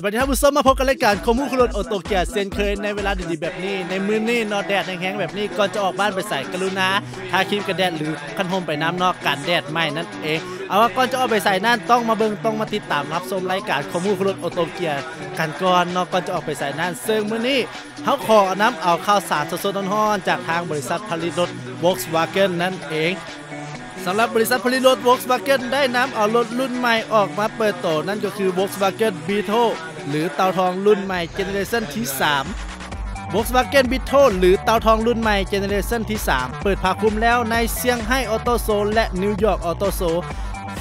ສະຫວັດດີທ່ານຜູ້ຊົມ ມາພົບກັບລາຍການຄວາມຮູ້ຄູ່ລົດໂອໂຕເກຍເຊັ່ນເຄີຍ ໃນເວລາດີໆແບບນີ້. ໃນມື້ນີ້ເນາະ ແດດແຮງໆແບບນີ້ ກ່ອນຈະອອກບ້ານໄປໃສ ກະລຸນາ ຖ້າຄຣີມກັນແດດ ຫຼື ຄັນຮົ່ມໄປນຳເນາະ ກັນແດດໄໝ້ນັ້ນເອງ. ເອົາວ່າກ່ອນຈະອອກໄປໃສນັ້ນ ຕ້ອງມາເບິ່ງ ຕ້ອງມາຕິດຕາມຮັບຊົມລາຍການຄວາມຮູ້ຄູ່ລົດໂອໂຕເກຍກັນກ່ອນເນາະ ກ່ອນຈະອອກໄປໃສນັ້ນ. ເຊິ່ງມື້ນີ້ເຮົາຂໍນຳເອົາຂ່າວສານສົດໆຮ້ອນໆ ຈາກທາງບໍລິສັດຜະລິດລົດ Volkswagen ນັ້ນເອງ. ສຳລັບບໍລິສັດຜະລິດລົດ Volkswagen ໄດ້ນຳເອົາລົດລຸ້ນໃໝ່ອອກມາເປີດໂຕ ນັ້ນກໍຄື Volkswagen Beetle ຫຼື ເຕົາທອງລຸ້ນໃໝ່ ເຈເນເຣຊັນທີສາມ. Volkswagen Beetle ຫຼື ເຕົາທອງລຸ້ນໃໝ່ ເຈເນເຣຊັນທີສາມ ເປີດພາຄຸມແລ້ວໃນ Shanghai Auto Show ແລະ New York Auto Show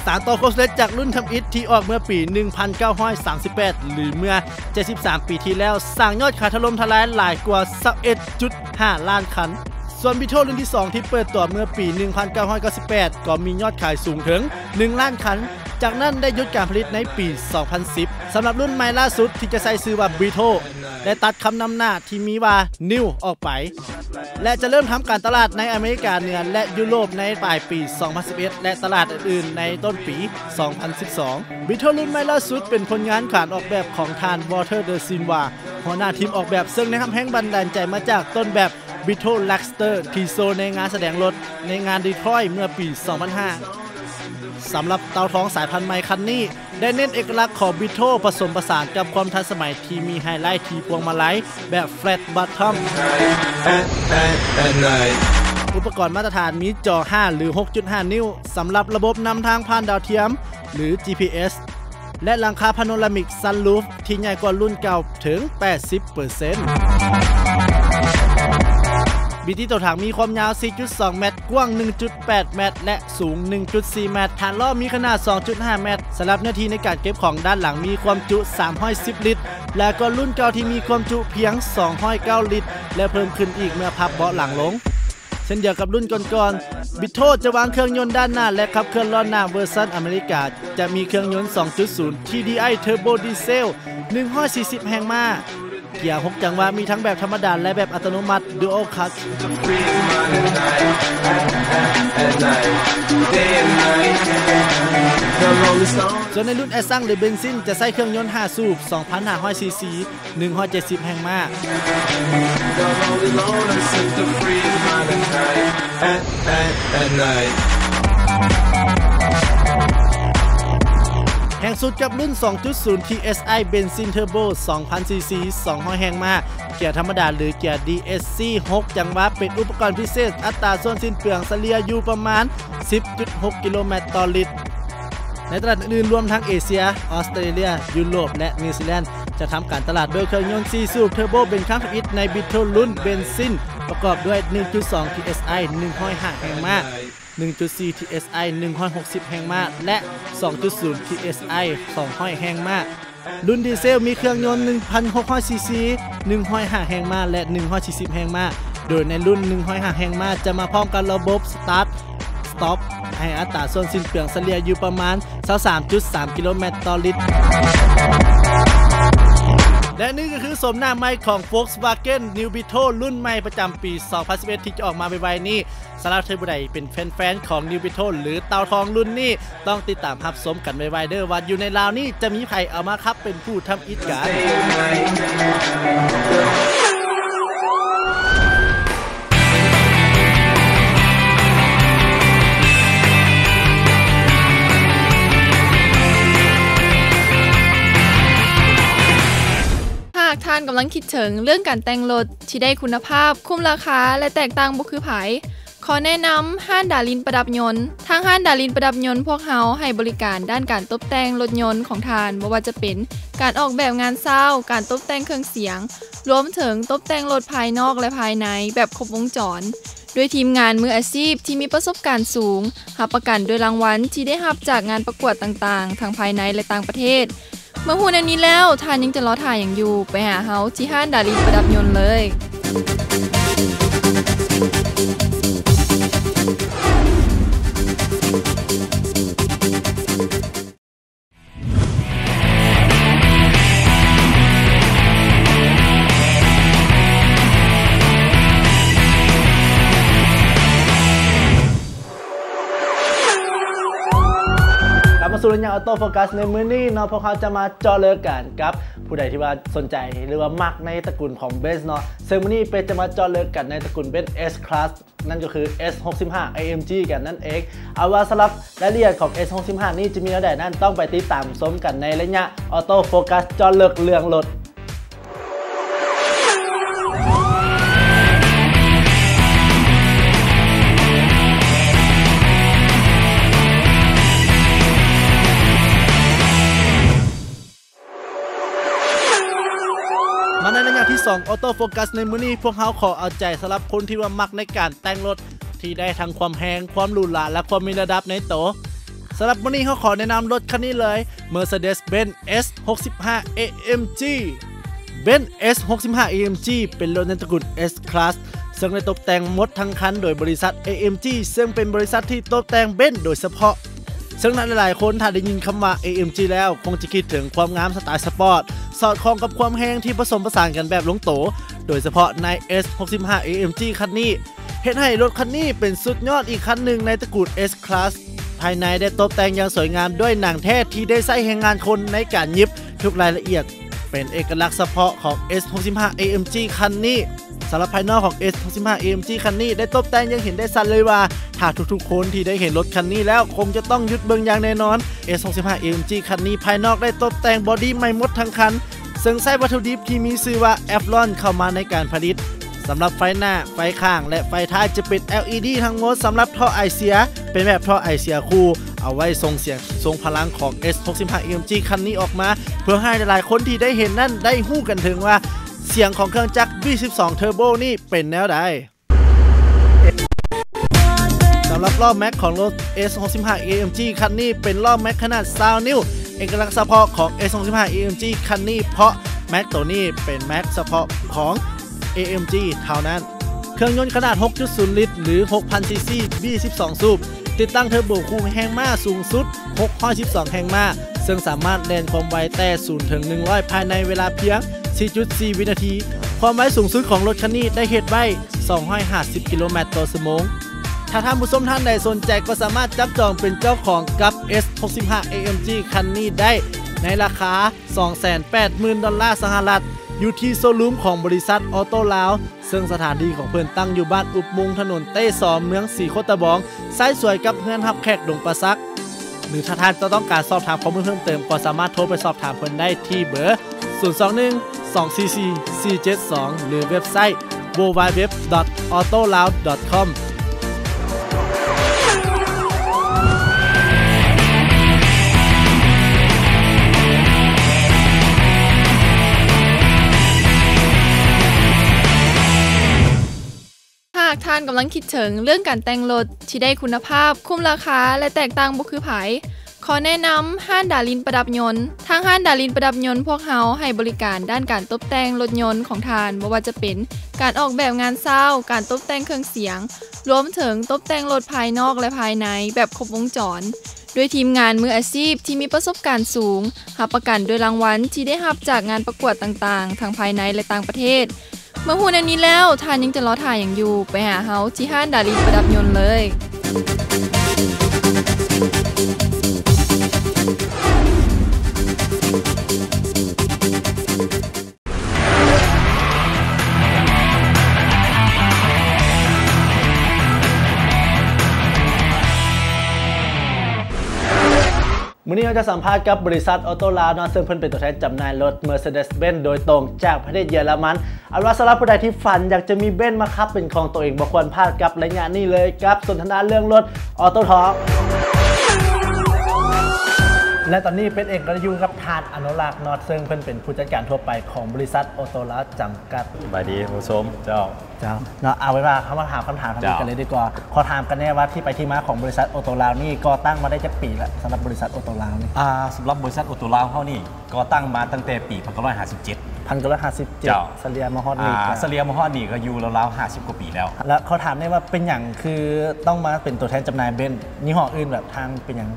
ສານຕໍ່ຄວາມສຳເລັດຈາກລຸ້ນທຳອິດທີ່ອອກເມື່ອປີໜຶ່ງພັນເກົ້າຮ້ອຍສາມສິບແປດ ຫຼື ເມື່ອເຈັດສິບສາມປີທີ່ແລ້ວ, ສ້າງຍອດຂາຍຖະຫຼົ່ມທະລາຍຫຼາຍກວ່າຊາວເອັດຈຸດຫ້າລ້ານຄັນ. ສ່ວນ Beetle ລຸ້ນທີສອງ ທີ່ເປີດຕົວເມື່ອປີໜຶ່ງພັນເກົ້າຮ້ອຍເກົ້າສິບແປດ ກໍມີຍອດຂາຍສູງເຖິງໜຶ່ງລ້ານຄັນ, ຈາກນັ້ນໄດ້ຢຸດການຜະລິດໃນປີສອງພັນສິບ. ສຳລັບລຸ້ນໃໝ່ລ່າສຸດທີ່ຈະໃຊ້ຊື່ວ່າ Beetle ໄດ້ຕັດຄຳນຳໜ້າທີ່ມີວ່າ New ອອກໄປ ແລະ ຈະເລີ່ມທຳການຕະຫຼາດໃນອາເມລິກາເໜືອ ແລະ ຢູໂຣບໃນປາຍປີສອງພັນສິບເອັດ ແລະ ຕະຫຼາດອື່ນໆໃນຕົ້ນປີສອງພັນສິບສອງ. Beetle ລຸ້ນໃໝ່ລ່າສຸດເປັນຜົນງານການອອກແບບຂອງທ່ານ Walter da Silva ຫົວໜ້າທີມອອກແບບ, ເຊິ່ງໄດ້ຮັບແຮງບັນດານໃຈມາຈາກຕົ້ນແບບ Beetle Roadster ທີ່ໂຊໃນງານສະແດງລົດໃນງານ Detroit ເມື່ອປີສອງພັນຫ້າ. ສຳລັບເຕົາທອງສາຍພັນໃໝ່ຄັນນີ້ ໄດ້ເນັ້ນເອກະລັກຂອງ Beetle ປະສົມປະສານກັບຄວາມທັນສະໄໝທີ່ມີໄຮໄລທີ່ພວງມາໄລແບບ Flat Bottom. ອຸປະກອນມາດຕະຖານມີຈໍຫ້າ ຫຼື ຫົກຈຸດຫ້ານິ້ວ ສຳລັບລະບົບນຳທາງຜ່ານດາວທຽມ ຫຼື ຈີພີເອສ ແລະ ຫຼັງຄາ Panoramic Sunroof ທີ່ໃຫຍ່ກວ່າລຸ້ນເກົ່າເຖິງແປດສິບເປີເຊັນ. BT ໂຕຖັງມີຄວາມຍາວສີ່ຈຸດສອງແມັດ, ກວ້າງໜຶ່ງຈຸດແປດແມັດ ແລະ ສູງໜຶ່ງຈຸດສີ່ແມັດ. ຖານລໍ້ມີຂະໜາດສອງຈຸດຫ້າແມັດ. ສຳລັບເນື້ອທີ່ໃນການເກັບຂອງດ້ານຫຼັງມີຄວາມຈຸສາມຮ້ອຍສິບລິດ ແລະ ກໍລຸ້ນເກົ່າທີ່ມີຄວາມຈຸພຽງສອງຮ້ອຍເກົ້າລິດ ແລະ ເພີ່ມຂຶ້ນອີກເມື່ອພັບເບາະຫຼັງລົງ. ເຊັ່ນດຽວກັບລຸ້ນກ່ອນໆ, Beetle ຈະວາງເຄື່ອງຍົນດ້ານໜ້າ ແລະ ຂັບເຄື່ອນລ້ອນໜ້າເວີຊັນອາເມລິກາ ຈະມີເຄື່ອງຍົນສອງຈຸດສູນ TDI Turbo Diesel ໜຶ່ງຮ້ອຍສີ່ສິບແຮງມ້າ, ເກຍຫົກຈັງຫວະ ມີທັງແບບທຳມະດາ ແລະ ແບບອັດຕະໂນມັດ Dual Clutch. ສ່ວນໃນລຸ້ນແອັດຊັງ ຫຼື ເບັນຊິນ ຈະໃຊ້ເຄື່ອງຍົນຫ້າສູບ ສອງພັນຫ້າຮ້ອຍຊີຊີ ໜຶ່ງຮ້ອຍເຈັດສິບແຮງມ້າ. ແຮງສຸດກັບລຸ້ນສອງຈຸດສູນ TSI ເບັນຊິນເທີໂບ ສອງພັນຊີຊີ ສອງຮ້ອຍແຮງມ້າ, ເກຍທຳມະດາ ຫຼື ເກຍ DSC ຫົກຈັງຫວະ ເປັນອຸປະກອນພິເສດ, ອັດຕາສ່ວນສິ້ນເປືອງສະເລ່ຍຢູ່ປະມານສິບຈຸດຫົກກິໂລແມັດຕໍ່ລິດ. ໃນຕະຫຼາດອື່ນໆ ລວມທັງເອເຊຍ, ອອສເຕຣເລຍ, ຢູໂຣບ ແລະ ນິວຊີແລນ ຈະທຳການຕະຫຼາດດ້ວຍເຄື່ອງຍົນສີ່ສູບເທີໂບເປັນຄັ້ງທຳອິດໃນ Beetle ລຸ້ນເບັນຊິນ ປະກອບດ້ວຍ ໜຶ່ງຈຸດສອງ TSI ໜຶ່ງຮ້ອຍຫ້າແຮງມ້າ, ໜຶ່ງຈຸດສີ່ TSI ໜຶ່ງຮ້ອຍຫົກສິບແຮງມ້າ ແລະ ສອງຈຸດສູນ TSI ສອງຮ້ອຍແຮງມ້າ. ລຸ້ນດີເຊວມີເຄື່ອງຍົນໜຶ່ງພັນຫົກຮ້ອຍຊີຊີ ໜຶ່ງຮ້ອຍຫ້າແຮງມ້າ ແລະ ໜຶ່ງຮ້ອຍສີ່ສິບແຮງມ້າ, ໂດຍໃນລຸ້ນໜຶ່ງຮ້ອຍຫ້າແຮງມ້າຈະມາພ້ອມກັບລະບົບ Start Stop ໃຫ້ອັດຕາສ່ວນສິ້ນເປືອງສະເລ່ຍຢູ່ປະມານຊາວສາມຈຸດສາມກິໂລແມັດຕໍ່ລິດ. ແລະ ນີ້ກໍຄືໂສມໜ້າໃໝ່ຂອງ Volkswagen New Beetle ລຸ້ນໃໝ່ປະຈຳປີສອງພັນສິບເອັດ ທີ່ຈະອອກມາໄວໆນີ້. ສຳລັບທ່ານຜູ້ໃດເປັນແຟນໆຂອງ New Beetle ຫຼື ເຕົາທອງລຸ້ນນີ້ ຕ້ອງຕິດຕາມຮັບຊົມກັນໄວໆເດີ້ ວ່າຢູ່ໃນລາວນີ້ຈະມີໃຜເອົາມາຂັບເປັນຜູ້ທຳອິດກັນ. ຫາກທ່ານກຳລັງຄິດເຖິງເລື່ອງການແຕ່ງລົດທີ່ໄດ້ຄຸນນະພາບ, ຄຸ້ມລາຄາ ແລະ ແຕກຕ່າງບໍ່ຄືໃຜ, ຂໍແນະນຳຮ້ານດາລິນປະດັບຍົນ. ທາງຮ້ານດາລິນປະດັບຍົນພວກເຮົາໃຫ້ບໍລິການດ້ານການຕົບແຕ່ງລົດຍົນຂອງທ່ານ, ບໍ່ວ່າຈະເປັນການອອກແບບງານເຊົ້າ, ການຕົບແຕ່ງເຄື່ອງສຽງ, ລວມເຖິງຕົບແຕ່ງລົດພາຍນອກ ແລະ ພາຍໃນແບບຄົບວົງຈອນ, ດ້ວຍທີມງານມືອາຊີບທີ່ມີປະສົບການສູງ, ຮັບປະກັນດ້ວຍລາງວັນທີ່ໄດ້ຮັບຈາກງານປະກວດຕ່າງໆ ທັງພາຍໃນ ແລະ ຕ່າງປະເທດ. ເມື່ອຮູ້ແນວນີ້ແລ້ວ, ທ່ານຍັງຈະລໍຖ້າຫຍັງຢູ່? ໄປຫາເຮົາທີ່ຮ້ານດາລິນປະດັບຍົນເລີຍ. ກັບມາ ສູ່ໄລຍະ Auto Focus ໃນມື້ນີ້ເນາະ ພວກເຮົາຈະມາເຈາະເລິກກັນກັບຜູ້ໃດທີ່ວ່າສົນໃຈ ຫຼືວ່າມັກໃນຕະກຸນຂອງ Benz ເນາະ. ເຊິ່ງມື້ນີ້ເປັດຈະມາເຈາະເລິກກັນໃນຕະກຸນ Benz S Class ນັ້ນກໍຄື S ຫົກສິບຫ້າ AMG ກັນນັ້ນເອງ. ເອົາວ່າສຳລັບລາຍລະອຽດຂອງ S ຫົກສິບຫ້ານີ້ຈະມີແນວໃດນັ້ນ ຕ້ອງໄປຕິດຕາມຊົມກັນໃນໄລຍະ Auto Focus ເຈາະເລິກເລື່ອງລົດ. ມາໃນໄລຍະທີສອງ Auto Focus ໃນມື້ນີ້ ພວກເຮົາຂໍເອົາໃຈສຳລັບຄົນທີ່ວ່າມັກໃນການແຕ່ງລົດ ທີ່ໄດ້ທັງຄວາມແຮງ, ຄວາມຫຼູຫຼາ ແລະ ຄວາມມີລະດັບໃນໂຕ. ສຳລັບມື້ນີ້ເຮົາຂໍແນະນຳລົດຄັນນີ້ເລີຍ Mercedes-Benz S ຫົກສິບຫ້າ AMG. Benz S ຫົກສິບຫ້າ AMG ເປັນລົດໃນຕະກຸນ S Class ເຊິ່ງໄດ້ຕົບແຕ່ງໝົດທັງຄັນໂດຍບໍລິສັດ AMG ເຊິ່ງເປັນບໍລິສັດທີ່ຕົບແຕ່ງ Benz ໂດຍສະເພາະ. ເຊິ່ງຫຼາຍໆຄົນຖ້າໄດ້ຍິນຄຳວ່າ AMG ແລ້ວ ຄົງຈະຄິດເຖິງຄວາມງາມສະໄຕລ໌ສະປອດ ສອດຄ່ອງກັບຄວາມແຮງທີ່ປະສົມປະສານກັນແບບລົງໂຕ, ໂດຍສະເພາະໃນ S ຫົກສິບຫ້າ AMG ຄັນນີ້ ເຮັດໃຫ້ລົດຄັນນີ້ເປັນສຸດຍອດອີກຄັນໜຶ່ງໃນຕະກູນ S Class. ພາຍໃນໄດ້ຕົບແຕ່ງຢ່າງສວຍງາມດ້ວຍໜັງແທ້ທີ່ໄດ້ໃຊ້ແຮງງານຄົນໃນການຫຍິບທຸກລາຍລະອຽດ ເປັນເອກະລັກສະເພາະຂອງ S ຫົກສິບຫ້າ AMG ຄັນນີ້. ສຳລັບພາຍນອກຂອງ S ຫົກສິບຫ້າ AMG ຄັນນີ້ໄດ້ຕົບແຕ່ງຢ່າງເຫັນໄດ້ຊັດເລີຍວ່າ ຖ້າທຸກໆຄົນທີ່ໄດ້ເຫັນລົດຄັນນີ້ແລ້ວ ຄົງຈະຕ້ອງຢຸດເບິ່ງຢ່າງແນ່ນອນ. S ຫົກສິບຫ້າ AMG ຄັນນີ້ພາຍນອກໄດ້ຕົບແຕ່ງບໍດີ້ໃໝ່ໝົດທັງຄັນ ເຊິ່ງໃຊ້ວັດຖຸດິບທີ່ມີຊື່ວ່າ Avalon ເຂົ້າມາໃນການຜະລິດ. ສຳລັບໄຟໜ້າ, ໄຟຂ້າງ ແລະ ໄຟທ້າຍຈະເປັນ LED ທັງໝົດ. ສຳລັບທໍ່ໄອເສຍ ເປັນແບບທໍ່ໄອເສຍຄູ່ ເອົາໄວ້ສົ່ງສຽງ ສົ່ງພະລັງຂອງ S ຫົກສິບຫ້າ AMG ຄັນນີ້ອອກມາ ເພື່ອໃຫ້ຫຼາຍໆຄົນທີ່ໄດ້ເຫັນນັ້ນໄດ້ຮູ້ກັນເຖິງວ່າ ສຽງຂອງເຄື່ອງຈັກ V ສິບສອງ Turbo ນີ້ເປັນແນວໃດ. ສຳລັບລໍ້ແມັກຂອງລົດ S ຫົກສິບຫ້າ AMG ຄັນນີ້ເປັນລໍ້ແມັກຂະໜາດຊາວນິ້ວ ເອກະລັກສະເພາະຂອງ S ຫົກສິບຫ້າ AMG ຄັນນີ້ ເພາະແມັກໂຕນີ້ເປັນແມັກສະເພາະຂອງ AMG ເທົ່ານັ້ນ. ເຄື່ອງຍົນຂະໜາດ ຫົກຈຸດສູນລິດ ຫຼື ຫົກພັນ CC V ສິບສອງ ສູບ ຕິດຕັ້ງເທີໂບຄູ່ແຮງມ້າສູງສຸດ ຫົກຮ້ອຍສິບສອງແຮງມ້າ ເຊິ່ງສາມາດແລ່ນຄວາມໄວແຕ່ ສູນ ເຖິງ ໜຶ່ງຮ້ອຍ ພາຍໃນເວລາພຽງ ສີ່ຈຸດສີ່ ວິນາທີ. ຄວາມໄວສູງສຸດຂອງລົດຄັນນີ້ໄດ້ເຮັດໄວ້ ສອງຮ້ອຍຫ້າສິບ ກິໂລແມັດຕໍ່ຊົ່ວໂມງ. ຖ້າທ່ານຜູ້ຊົມທ່ານໃດສົນໃຈກໍສາມາດຈັບຈອງເປັນເຈົ້າຂອງກັບ S ຫົກສິບຫ້າ AMG ຄັນນີ້ໄດ້ໃນລາຄາ ສອງແສນແປດໝື່ນ ດອນລາສະຫະລັດ ຢູ່ທີ່ໂຊຣູມຂອງບໍລິສັດ Auto Lao ເຊິ່ງສະຖານທີ່ຂອງເພິ່ນຕັ້ງຢູ່ບ້ານອຸບມຸງ ຖະໜົນເຕ້ຊອ ເມືອງສີໂຄດຕະບອງ ຊ້າຍສວຍກັບເຮືອນຮັບແຂກດົງປາສັກ. ຫຼືຖ້າທ່ານຈະຕ້ອງການສອບຖາມຂໍ້ມູນເພີ່ມເຕີມ ກໍສາມາດໂທໄປສອບຖາມເພິ່ນໄດ້ທີ່ເບີ ສູນ ສອງ ໜຶ່ງ ສອງ ສີ່ ສີ່ ສີ່ ເຈັດ ສອງ ຫຼືເວັບໄຊ www.autolao.com. ຫາກທ່ານກຳລັງຄິດເຖິງເລື່ອງການແຕ່ງລົດທີ່ໄດ້ຄຸນນະພາບ, ຄຸ້ມລາຄາ ແລະ ແຕກຕ່າງບໍ່ຄືໃຜ, ຂໍແນະນຳຮ້ານດາລິນປະດັບຍົນ. ທາງຮ້ານດາລິນປະດັບຍົນພວກເຮົາໃຫ້ບໍລິການດ້ານການຕົບແຕ່ງລົດຍົນຂອງທ່ານ, ບໍ່ວ່າຈະເປັນການອອກແບບງານເຊົ້າ, ການຕົບແຕ່ງເຄື່ອງສຽງ, ລວມເຖິງຕົບແຕ່ງລົດພາຍນອກ ແລະ ພາຍໃນແບບຄົບວົງຈອນ. ດ້ວຍທີມງານມືອາຊີບທີ່ມີປະສົບການສູງ, ຮັບປະກັນດ້ວຍລາງວັນທີ່ໄດ້ຮັບຈາກງານປະກວດຕ່າງໆ ທັງພາຍໃນ ແລະ ຕ່າງປະເທດ. ເມື່ອຮູ້ແນວນີ້ແລ້ວ, ທ່ານຍັງຈະລໍຖ້າຫຍັງຢູ່? ໄປຫາເຮົາທີ່ຮ້ານດາລິນປະດັບຍົນເລີຍ. ມື້ນີ້ເຮົາຈະສຳພາດກັບບໍລິສັດ Auto Lao ເນາະ ເຊິ່ງເພິ່ນເປັນຕົວແທນຈຳໜ່າຍລົດ Mercedes-Benz ໂດຍຕົງຈາກປະເທດເຢຍລະມັນ. ເອົາເປັນວ່າສຳລັບຜູ້ໃດທີ່ຝັນຢາກຈະມີ Benz ມາຂັບເປັນຂອງຕົວເອງ ບໍ່ຄວນພາດກັບໄລຍະນີ້ເລີຍ ກັບສົນທະນາເລື່ອງລົດ Auto Talk. ແລະ ຕອນນີ້ເປັດເອງກໍໄດ້ຢູ່ກັບທ່ານ ອະນຸລັກ ເນາະ ເຊິ່ງເພິ່ນເປັນຜູ້ຈັດການທົ່ວໄປຂອງບໍລິສັດ Auto Lao ຈຳກັດ. ສະບາຍດີທ່ານຜູ້ຊົມ. ເຈົ້າ. ເຈົ້າ ເນາະ ເອົາເປັນວ່າເຮົາມາຖາມຄຳຖາມທາງນີ້ກັນເລີຍດີກວ່າ. ເຈົ້າ. ຂໍຖາມກັນແດ່ວ່າທີ່ໄປທີ່ມາຂອງບໍລິສັດ Auto Lao ນີ້ກໍ່ຕັ້ງມາໄດ້ຈັກປີແລ້ວ ສຳລັບບໍລິສັດ Auto Lao ນີ້? ອ່າ ສຳລັບບໍລິສັດ Auto Lao ເຮົານີ້ກໍ່ຕັ້ງມາຕັ້ງແຕ່ປີ ໜຶ່ງພັນເກົ້າຮ້ອຍຫ້າສິບເຈັດ. ໜຶ່ງພັນເກົ້າຮ້ອຍຫ້າສິບເຈັດ. ເຈົ້າ. ສະເລ່ຍມາຮອດນີ້ ອ່າ ກໍຢູ່ລາວໆ ຫ້າສິບກວ່າປີແລ້ວ. ແລ້ວຂໍຖາມແດ່ວ່າເປັນຫຍັງຄືຕ້ອງມາເປັນຕົວແທນຈຳໜ່າຍ Benz ຍີ່ຫໍ້ອື່ນ ແບບທາງ ເປັນຫຍັງ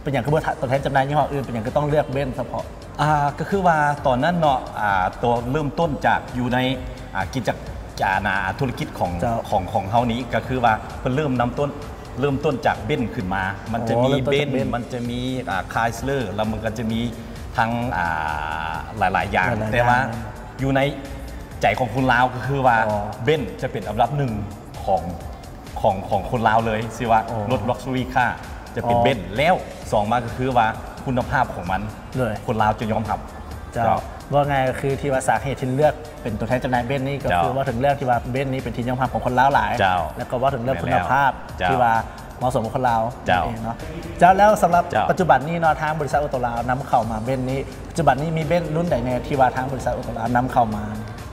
ເປັນຫຍັງຄືບໍ່ຕົວແທນຈຳໜ່າຍຍີ່ຫໍ້ອື່ນ ເປັນຫຍັງຄືຕ້ອງເລືອກ Benz ສະເພາະ? ອ່າ ກໍຄືວ່າຕອນນັ້ນເນາະ ອ່າ ຕົວເລີ່ມຕົ້ນຈາກຢູ່ໃນ ອ່າ ກິດຈະການ ອ່າ ທຸລະກິດຂອງ ເຈົ້າ ຂອງ ຂອງເຮົານີ້ ກໍຄືວ່າເພິ່ນເລີ່ມນຳຕົ້ນ ເລີ່ມຕົ້ນຈາກເບັນຂຶ້ນມາ ມັນຈະມີ ອໍ ເລີ່ມຕົ້ນຈາກ ເບັນ ເບັນ ມັນຈະມີ ອ່າ ຄາຍສເລີ ແລ້ວມັນກໍຈະມີທັງ ອ່າ ຫຼາຍໆຢ່າງ ຫຼາຍໆ ແຕ່ວ່າ ຢ່າງ ຢູ່ໃນໃຈຂອງຄົນລາວກໍຄືວ່າ ອໍ ເບັນຈະເປັນອັນດັບໜຶ່ງຂອງ ຂອງ ຂອງຄົນລາວເລີຍ ຊື່ວ່າ ອໍ ລົດລັກຊັວຣີຄາ ຈະເປັນ ອໍ ເບັນ ແລ້ວສອງມາກໍຄືວ່າຄຸນນະພາບຂອງມັນ ໂດຍ ຄົນລາວຈະຍອມຮັບ ເຈົ້າ ເຈົ້າ ເວົ້າງ່າຍກໍຄືທີ່ວ່າສາເຫດທີ່ເລືອກເປັນຕົວແທນຈຳໜ່າຍເບັນນີ້ ກໍຄື ເຈົ້າ ເວົ້າເຖິງເລື່ອງທີ່ວ່າເບັນນີ້ເປັນທີ່ຍອມຮັບຂອງຄົນລາວຫຼາຍ ເຈົ້າ ແລ້ວກໍເວົ້າເຖິງເລື່ອງຄຸນນະພາບ ແມ່ນແລ້ວ ທີ່ວ່າເໝາະສົມກັບຄົນລາວ ເຈົ້າ ນັ້ນເອງເນາະ ເຈົ້າ ແລ້ວສຳລັບ ເຈົ້າ ປັດຈຸບັນນີ້ເນາະ ທາງບໍລິສັດໂອໂຕລາວນຳເຂົ້າມາເບັນນີ້ ປັດຈຸບັນນີ້ມີເບັນລຸ້ນໃດແດ່ທີ່ວ່າທາງບໍລິສັດໂອໂຕລາວນຳເຂົ້າມາ?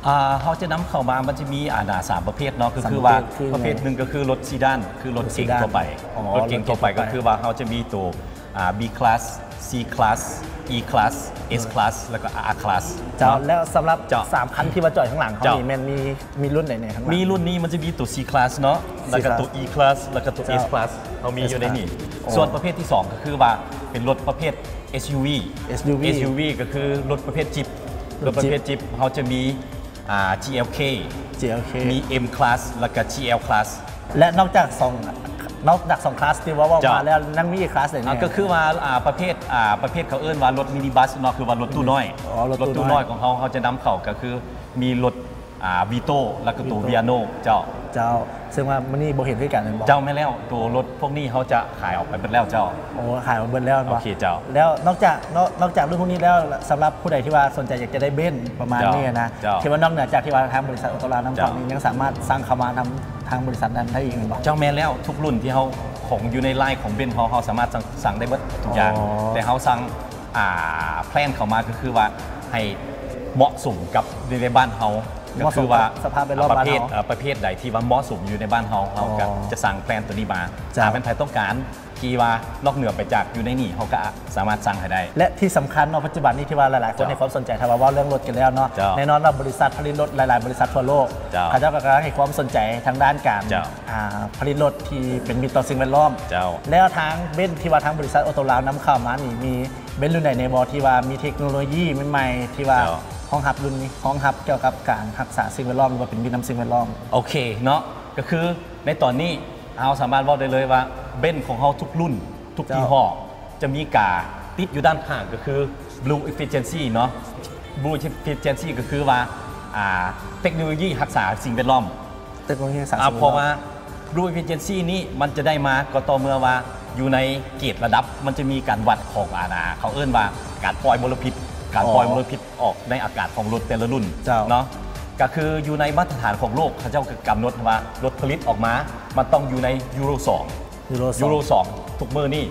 ອ່າ ເຮົາຈະນຳເຂົ້າມາ ມັນຈະມີ ອ່າ ສາມປະເພດເນາະ ກໍຄືວ່າ ສາມປະເພດ ຄື ປະເພດໜຶ່ງກໍຄືລົດຊີດານ ຄືລົດເກັງທົ່ວໄປ ລົດຊີດານ ລົດເກັງທົ່ວໄປ ໂດຍທົ່ວໄປ ກໍຄືວ່າເຮົາຈະມີໂຕ ອ່າ ບີຄລາສ ຊີຄລາສ ອີຄລາສ ເອັສຄລາສ ແລ້ວກໍອາຄລາສ ເຈົ້າ ເນາະ ແລ້ວສຳລັບ ເຈົ້າ ສາມຄັນທີ່ວ່າຈອດຂ້າງຫຼັງເຮົາ ເຈົ້າ ນີ້ ແມ່ນມີ ມີລຸ້ນໃດແດ່ຂ້າງຫຼັງ? ມີລຸ້ນນີ້ມັນຈະມີໂຕຊີຄລາສ ແລ້ວກໍໂຕ ເຈົ້າ ອີຄລາສ ແລ້ວກໍໂຕ ເຈົ້າ ເອັສຄລາສ ເຮົາມີຢູ່ໃນນີ້ ເອັສຄລາສ ອໍ ສ່ວນປະເພດທີສອງກໍຄືວ່າເປັນລົດປະເພດ ເອັສຢູວີ ເອັສຢູວີ ເອັສຢູວີ ກໍຄືລົດປະເພດຈິບ ລົດປະເພດຈິບ ເຮົາຈະມີ ອ່າ ຈີແອລເຄ ຈີແອລເຄ ມີເອັມຄລາສ ແລ້ວກໍຈີແອລຄລາສ ແລະ ນອກຈາກສອງ ນອກຈາກສອງຄລາສທີ່ວ່າເວົ້າມາແລ້ວ ເຈົ້າ ຍັງມີອີກຄລາສໃດແດ່? ອ່າ ກໍຄືວ່າ ອ່າ ປະເພດ ອ່າ ປະເພດເຂົາເອີ້ນວ່າລົດມິນິບັສເນາະ ຄືວ່າລົດຕູ້ນ້ອຍ ອໍ ລົດຕູ້ນ້ອຍ ລົດຕູ້ນ້ອຍຂອງເຮົາ ເຮົາຈະນຳເຂົ້າກໍຄືມີລົດ ອ່າ ວີໂຕ ແລ້ວກໍໂຕ ວີໂຕ ເວຍໂນ ເຈົ້າ ເຈົ້າ ເຊິ່ງວ່າມື້ນີ້ບໍ່ເຫັນຄືກັນແມ່ນບໍ່? ເຈົ້າ ແມ່ນແລ້ວ ໂຕລົດພວກນີ້ເຮົາຈະຂາຍອອກໄປເບິດແລ້ວເຈົ້າ. ໂອ້ ຂາຍອອກເບິດແລ້ວແມ່ນບໍ່? ໂອເຄເຈົ້າ. ແລ້ວນອກຈາກ ນອກ ນອກຈາກລຸ້ນພວກນີ້ແລ້ວ ສຳລັບຜູ້ໃດທີ່ວ່າສົນໃຈຢາກຈະໄດ້ເບັນປະມານນີ້ນະ ເຈົ້າ ທີ່ວ່ານອກເໜືອຈາກທີ່ວ່າທາງບໍລິສັດໂອໂຕລານຳເຂົ້ານີ້ ເຈົ້າ ຍັງສາມາດສັ່ງເຂົ້າມານຳທາງບໍລິສັດນັ້ນໄດ້ອີກແມ່ນບໍ່? ເຈົ້າ ແມ່ນແລ້ວ ທຸກລຸ້ນທີ່ເຮົາ ຂອງຢູ່ໃນລາຍຂອງເບັນເຮົາ ເຮົາສາມາດສັ່ງ ສັ່ງໄດ້ເບິດທຸກຢ່າງ ອໍ ແຕ່ເຮົາສັ່ງ ອ່າ ແພລນເຂົ້າມາ ກໍຄືວ່າໃຫ້ເໝາະສົມກັບໃນ ໃນບ້ານເຮົາ ກໍຄືວ່າ ເໝາະສົມກັບສະພາບແວດລ້ອມບ້ານເຮົາ ປະເພດ ເອີ ປະເພດໃດທີ່ວ່າເໝາະສົມຢູ່ໃນບ້ານເຮົາ ເຮົາກໍ ອໍ ຈະສັ່ງແພລນຕົວນີ້ມາ ເຈົ້າ ຖ້າແມ່ນໃຜຕ້ອງການທີ່ວ່ານອກເໜືອໄປຈາກຢູ່ໃນນີ້ ເຮົາກໍສາມາດສັ່ງໃຫ້ໄດ້ ແລະ ທີ່ສຳຄັນເນາະ ປັດຈຸບັນນີ້ທີ່ວ່າຫຼາຍໆຄົນໃຫ້ຄວາມສົນໃຈ ຖ້າວ່າເວົ້າເລື່ອງລົດກັນແລ້ວເນາະ ເຈົ້າ ແນ່ນອນວ່າບໍລິສັດຜະລິດລົດຫຼາຍໆ ບໍລິສັດທົ່ວໂລກ ເຈົ້າ ເຂົາເຈົ້າກໍກຳລັງໃຫ້ຄວາມສົນໃຈທາງດ້ານການ ເຈົ້າ ອ່າ ຜະລິດລົດທີ່ເປັນມິດຕໍ່ສິ່ງແວດລ້ອມ ເຈົ້າ ແລ້ວທາງເບັນທີ່ວ່າທາງບໍລິສັດໂອໂຕລາວນຳເຂົ້າມານີ້ ມີ ເບັນລຸ້ນໃດແດ່ບໍ່ທີ່ວ່າມີເທັກໂນໂລຢີໃໝ່ໆ ທີ່ວ່າ ເຈົ້າ ຮອງຮັບລຸ້ນນີ້ ຮອງຮັບກ່ຽວກັບການຮັກສາສິ່ງແວດລ້ອມ ຫຼືວ່າເປັນມິດນຳສິ່ງແວດລ້ອມ? ໂອເຄເນາະ ກໍຄືໃນຕອນນີ້ເຮົາສາມາດເວົ້າໄດ້ເລີຍວ່າ ເບັນຂອງເຮົາທຸກລຸ້ນ ທຸກ ເຈົ້າ ຍີ່ຫໍ້ ຈະມີກາຕິດຢູ່ດ້ານຂ້າງ ກໍຄື Blue Efficiency ເນາະ Blue Efficiency ກໍຄືວ່າ ອ່າ ເທັກໂນໂລຢີຮັກສາສິ່ງແວດລ້ອມ ເຕັກໂນໂລຢີສານ ອ່າ ເພາະວ່າ Blue Efficiency ນີ້ມັນຈະໄດ້ມາກໍຕໍ່ເມື່ອວ່າຢູ່ໃນເກດລະດັບ ມັນຈະມີການວັດຂອງ ອ່າ ເຂົາເອີ້ນວ່າການປ່ອຍມົນລະພິດ ການປ່ອຍ ອໍ ມົນລະພິດອອກໃນອາກາດຂອງລົດແຕ່ລະລຸ້ນ ເຈົ້າ ເນາະ ກໍຄືຢູ່ໃນມາດຕະຖານຂອງໂລກ ເຂົາເຈົ້າກໍກຳນົດວ່າລົດຜະລິດອອກມາ ມັນຕ້ອງຢູ່ໃນຢູໂຣສອງ ຢູໂຣສອງ ຢູໂຣສອງທຸກມື້ນີ້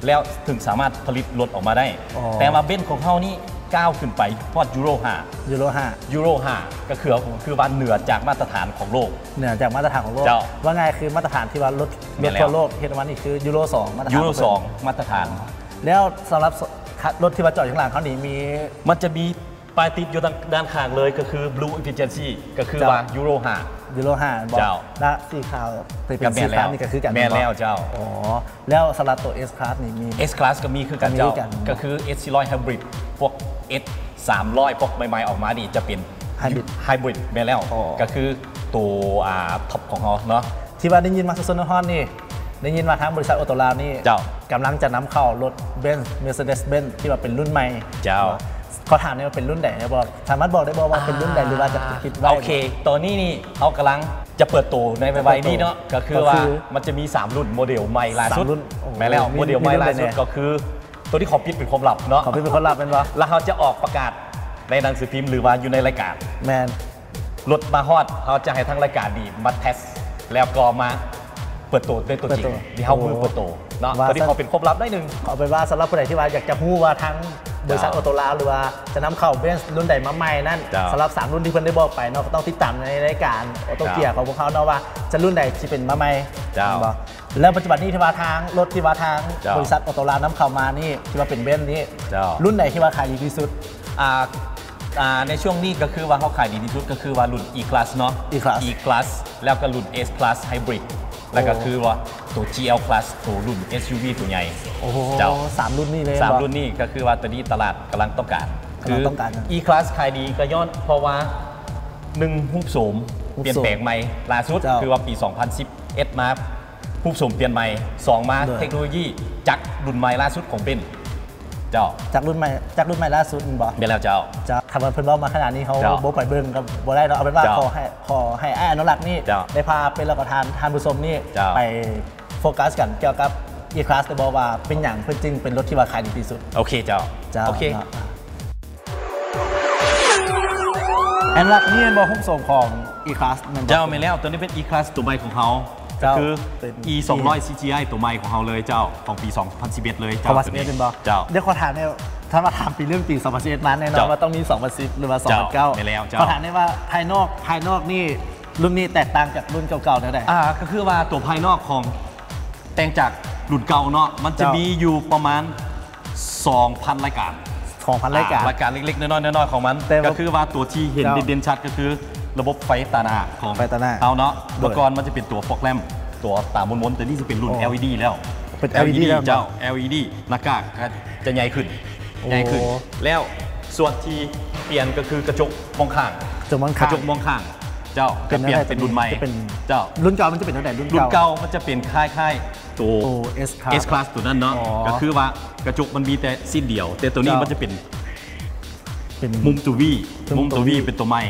ແລ້ວເຖິງສາມາດຜະລິດລົດອອກມາໄດ້ ອໍ ແຕ່ວ່າເບັນຂອງເຮົານີ້ກ້າວຂຶ້ນໄປຮອດຢູໂຣຫ້າ ຢູໂຣຫ້າ ຢູໂຣຫ້າ ກໍຄື ອໍ ຄືວ່າເໜືອຈາກມາດຕະຖານຂອງໂລກ ເໜືອຈາກມາດຕະຖານຂອງໂລກ ເຈົ້າ ວ່າງ່າຍຄືມາດຕະຖານທີ່ວ່າລົດ ແມ່ນແລ້ວ ທົ່ວໂລກເຮັດອອກມານີ້ຄືຢູໂຣສອງ ມາດຕະຖານ ຢູໂຣສອງ ມາດຕະຖານ ອໍ ແລ້ວສຳລັບ ລົດທີ່ວ່າຈອດຢູ່ຂ້າງຫຼັງເຮົານີ້ມີ ມັນຈະມີ ປ້າຍຕິດຢູ່ທາງດ້ານຂ້າງເລີຍ ກໍຄື Blue Efficiency ກໍຄື ເຈົ້າ ວ່າຢູໂຣຫ້າ ຢູໂຣຫ້າແມ່ນບໍ່? ເຈົ້າ ແລະ ສີຂາວທີ່ເປັນ ກໍແມ່ນແລ້ວ ສີຂາວນີ້ກໍຄືກັນ ແມ່ນແລ້ວ ແມ່ນບໍ່? ເຈົ້າ ອໍ ແລ້ວສຳລັບຕົວ S Class ນີ້ມີ S Class ກໍມີຄືກັນ ກໍມີ ເຈົ້າ ຄືກັນ ກໍຄື S ສີ່ຮ້ອຍ Hybrid ພວກ S ສາມຮ້ອຍ ພວກໃໝ່ໆອອກມານີ້ຈະເປັນ Hybrid Hybrid ແມ່ນແລ້ວ ອໍ ກໍຄືໂຕ ອ່າ ທັອບຂອງເຮົາເນາະ ທີ່ວ່າໄດ້ຍິນມາສົດໆຮ້ອນໆນີ້ ໄດ້ຍິນວ່າທາງບໍລິສັດໂອໂຕລາວນີ້ ເຈົ້າ ກຳລັງຈະນຳເຂົ້າລົດ Benz Mercedes Benz ທີ່ວ່າເປັນລຸ້ນໃໝ່ ເຈົ້າ ຂໍຖາມແດ່ວ່າເປັນລຸ້ນໃດແດ່ບໍ່? ສາມາດບອກໄດ້ບໍ່ວ່າເປັນລຸ້ນໃດ ອ່າ ຫຼືວ່າຈະຄິດໄວ້? ໂອເຄ ຕອນນີ້ນີ້ເຮົາກຳລັງຈະເປີດໂຕໃນໄວໆນີ້ເນາະ ເປີດໂຕ ກໍຄືວ່າ ກໍຄື ມັນຈະມີສາມລຸ້ນ ໂມເດວໃໝ່ລ່າສຸດ ສາມລຸ້ນ ໂອ້ ແມ່ນແລ້ວ ມີ ໂມເດວໃໝ່ລ່າສຸດ ມີລຸ້ນໃດແດ່? ກໍຄືໂຕທີ່ຂໍປິດເປັນຄວາມລັບເນາະ ຂໍປິດເປັນຄວາມລັບແມ່ນບໍ່? ແລ້ວເຮົາຈະອອກປະກາດໃນໜັງສືພິມ ຫຼືວ່າຢູ່ໃນລາຍການ ແມ່ນ ລົດມາຮອດ ເຮົາຈະໃຫ້ທາງລາຍການນີ້ມາເທັສ ແລ້ວກໍມາເປີດໂຕດ້ວຍຕົວຈິງ ເປີດໂຕ ທີ່ເຮົາ ໂອ້ ມືເປີດໂຕເນາະ ວ່າ ຕົວນີ້ຂໍເປັນຄວາມລັບໜ້ອຍໜຶ່ງ ເອົາເປັນວ່າສຳລັບຜູ້ໃດທີ່ວ່າຢາກຈະຮູ້ວ່າທາງບໍລິສັດ ເຈົ້າ ໂອໂຕລາວ ຫຼືວ່າຈະນຳເຂົ້າ Benz ລຸ້ນໃດມາໃໝ່ນັ້ນ ເຈົ້າ ສຳລັບສາມລຸ້ນທີ່ເພິ່ນໄດ້ບອກໄປເນາະ ກໍຕ້ອງຕິດຕາມໃນລາຍການ Auto Gear ເຈົ້າ ຂອງພວກເຮົາເນາະ ວ່າຈະລຸ້ນໃດທີ່ເປັນມາໃໝ່ ເຈົ້າ ແມ່ນບໍ່? ແລ້ວປັດຈຸບັນນີ້ທີ່ວ່າທາງ ລົດທີ່ວ່າທາງ ເຈົ້າ ບໍລິສັດໂອໂຕລານຳເຂົ້າມານີ້ ທີ່ວ່າເປັນ Benz ນີ້ ເຈົ້າ ລຸ້ນໃດທີ່ວ່າຂາຍດີທີ່ສຸດ? ອ່າ ອ່າ ໃນຊ່ວງນີ້ກໍຄືວ່າເຮົາຂາຍດີທີ່ສຸດກໍຄືວ່າລຸ້ນ E-Class ເນາະ E-Class E-Class ແລ້ວກໍລຸ້ນ S-Class Hybrid ແລ້ວກໍ ໂອ້ ຄືວ່າໂຕ GL-Class ໂຕລຸ້ນ SUV ໂຕໃຫຍ່ ໂອ້ໂຫ ເຈົ້າ ສາມລຸ້ນນີ້ເລີຍ ສາມລຸ້ນນີ້ ກໍຄືວ່າໂຕນີ້ຕະຫຼາດກຳລັງຕ້ອງການ ກຳລັງຕ້ອງການ E-Class ຂາຍດີກໍຍ້ອນເພາະວ່າ ໜຶ່ງ ຮູບໂສມ ຮູບໂສມ ປ່ຽນແປງໃໝ່ ລ່າສຸດ ເຈົ້າ ຄືວ່າປີສອງພັນສິບເອັດມາ ຮູບໂສມປ່ຽນໃໝ່ ສອງມາ ໂດຍ ເທັກໂນໂລຢີຈັກລຸ້ນໃໝ່ລ່າສຸດຂອງເບນ ເຈົ້າ ຈັກລຸ້ນໃໝ່ ຈັກລຸ້ນໃໝ່ລ່າສຸດແມ່ນບໍ່? ແມ່ນແລ້ວເຈົ້າ. ເຈົ້າ ຄັນວ່າເພິ່ນເວົ້າມາຂະໜາດນີ້ ເຮົາ ເຈົ້າ ບໍ່ໄປເບິ່ງກໍບໍ່ໄດ້ເນາະ. ເອົາເປັນວ່າ ເຈົ້າ ຂໍໃຫ້ ຂໍໃຫ້ອ້າຍອະນຸລັກນີ້ ເຈົ້າ ໄດ້ພາເປັນ ແລ້ວກໍທ່ານ ທ່ານຜູ້ຊົມນີ້ ເຈົ້າ ໄປໂຟກັສກັນກ່ຽວກັບ E-Class ໄດ້ບໍ່ ວ່າເປັນຫຍັງເພິ່ນຈຶ່ງເປັນລົດທີ່ວ່າຂາຍດີທີ່ສຸດ? ໂອເຄເຈົ້າ. ເຈົ້າ ໂອເຄເນາະ. ອັນຫຼັກນີ້ແມ່ນບໍ່ ຮູບໂສມຂອງ E-Class ແມ່ນບໍ່? ເຈົ້າ ແມ່ນແລ້ວ ຕົວນີ້ເປັນ E-Class ຕົວໃໝ່ຂອງເຮົາ ເຈົ້າ ກໍຄື ເປັນ E ສອງຮ້ອຍ CGI ຕົວໃໝ່ຂອງເຮົາເລີຍເຈົ້າ ຂອງປີສອງພັນສິບເອັດເລີຍເຈົ້າ ສອງພັນສິບເອັດ ຕົວນີ້ ແມ່ນບໍ່? ເຈົ້າ ດຽວຂໍຖາມແນ່ ຖ້າວ່າຖາມປີເລີ່ມຕີ ສອງພັນສິບເອັດ ມາແນ່ນອນ ເຈົ້າ ວ່າຕ້ອງມີ ສອງພັນສິບ ຫຼືວ່າ ສອງພັນເກົ້າ ເຈົ້າ ແມ່ນແລ້ວເຈົ້າ. ຂໍຖາມແນ່ວ່າ ພາຍນອກ ພາຍນອກນີ້ ລຸ້ນນີ້ແຕກຕ່າງຈາກລຸ້ນເກົ່າໆແນວໃດ? ອ່າ ກໍຄືວ່າຕົວພາຍນອກຂອງ ແຕ່ງຈາກລຸ້ນເກົ່າເນາະ ມັນຈະ ເຈົ້າ ມີຢູ່ປະມານ ສອງພັນລາຍການ ສອງພັນລາຍການ ອ່າ ລາຍການເລັກໆນ້ອຍໆນ້ອຍໆຂອງມັນ ແຕ່ວ່າ ກໍຄືວ່າຕົວທີ່ເຫັນ ເຈົ້າ ເດັ່ນໆຊັດ ກໍຄືລະບົບໄຟຕາໜ້າຂອງ ໄຟຕາໜ້າ ເຮົາເນາະ. ໂດຍ ເມື່ອກ່ອນມັນຈະເປັນຕົວ fog lamp ຕົວຕາມົນໆ ແຕ່ນີ້ຈະເປັນລຸ້ນ ອໍ LED ແລ້ວ ເປັນ LED LED ແລ້ວ ເຈົ້າ LED ໜ້າກາກກໍຈະໃຫຍ່ຂຶ້ນ ໂອ້ ໃຫຍ່ຂຶ້ນ. ແລ້ວສ່ວນທີ່ປ່ຽນກໍຄືກະຈົກມອງຂ້າງ ກະຈົກມອງຂ້າງ ກະຈົກມອງຂ້າງ ເຈົ້າ ເປັນ ກໍປ່ຽນເປັນລຸ້ນໃໝ່ ຈະເປັນ ເຈົ້າ ລຸ້ນເກົ່າມັນຈະເປັນແນວໃດ? ລຸ້ນເກົ່າ ລຸ້ນເກົ່າມັນຈະເປັນຄ້າຍໆ ໂຕ ໂຕ S Class S Class ຕົວນັ້ນເນາະ. ອໍ ກໍຄືວ່າກະຈົກມັນມີແຕ່ຊີ້ນດຽວ ແຕ່ຕົວນີ້ ເຈົ້າ ມັນຈະເປັນ ເປັນມຸມຕົວ V ເປັນມຸມຕົວ V ເປັນຕົວໃໝ່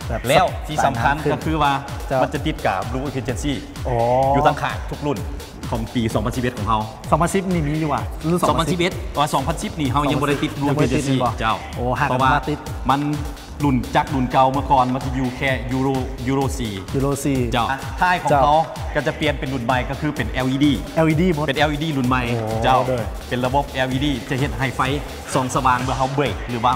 ແບບ ແລ້ວທີ່ສຳຄັນ ສາຍນ້ຳຂຶ້ນ ກໍຄືວ່າ ເຈົ້າ ມັນຈະຕິດກາ Blue Efficiency ອໍ ຢູ່ທັງຂ້າງທຸກລຸ້ນຂອງປີສອງພັນສິບເອັດຂອງເຮົາ. ສອງພັນສິບນີ້ມີຢູ່ຫວາ? ລຸ້ນສອງພັນສິບ ສອງພັນສິບເອັດ ວ່າ ສອງພັນສິບນີ້ເຮົາຍັງບໍ່ໄດ້ຕິດ Blue Efficiency ເຈົ້າ ເພາະວ່າມັນລຸ້ນ ຈາກລຸ້ນເກົ່າເມື່ອກ່ອນມັນຈະຢູ່ແຄ່ຢູໂຣ ຢູໂຣສີ່ ຢູໂຣສີ່ ເຈົ້າ. ທ້າຍຂອງເຮົາກໍຈະປ່ຽນເປັນລຸ້ນໃໝ່ ກໍຄືເປັນ LED LED ໝົດ ເປັນ LED ລຸ້ນໃໝ່ ໂອ້ ເຈົ້າ ເປັນລະບົບ LED ຈະເຮັດໃຫ້ໄຟສ່ອງສະຫວ່າງເມື່ອເຮົາເບຣກ ຫຼືວ່າ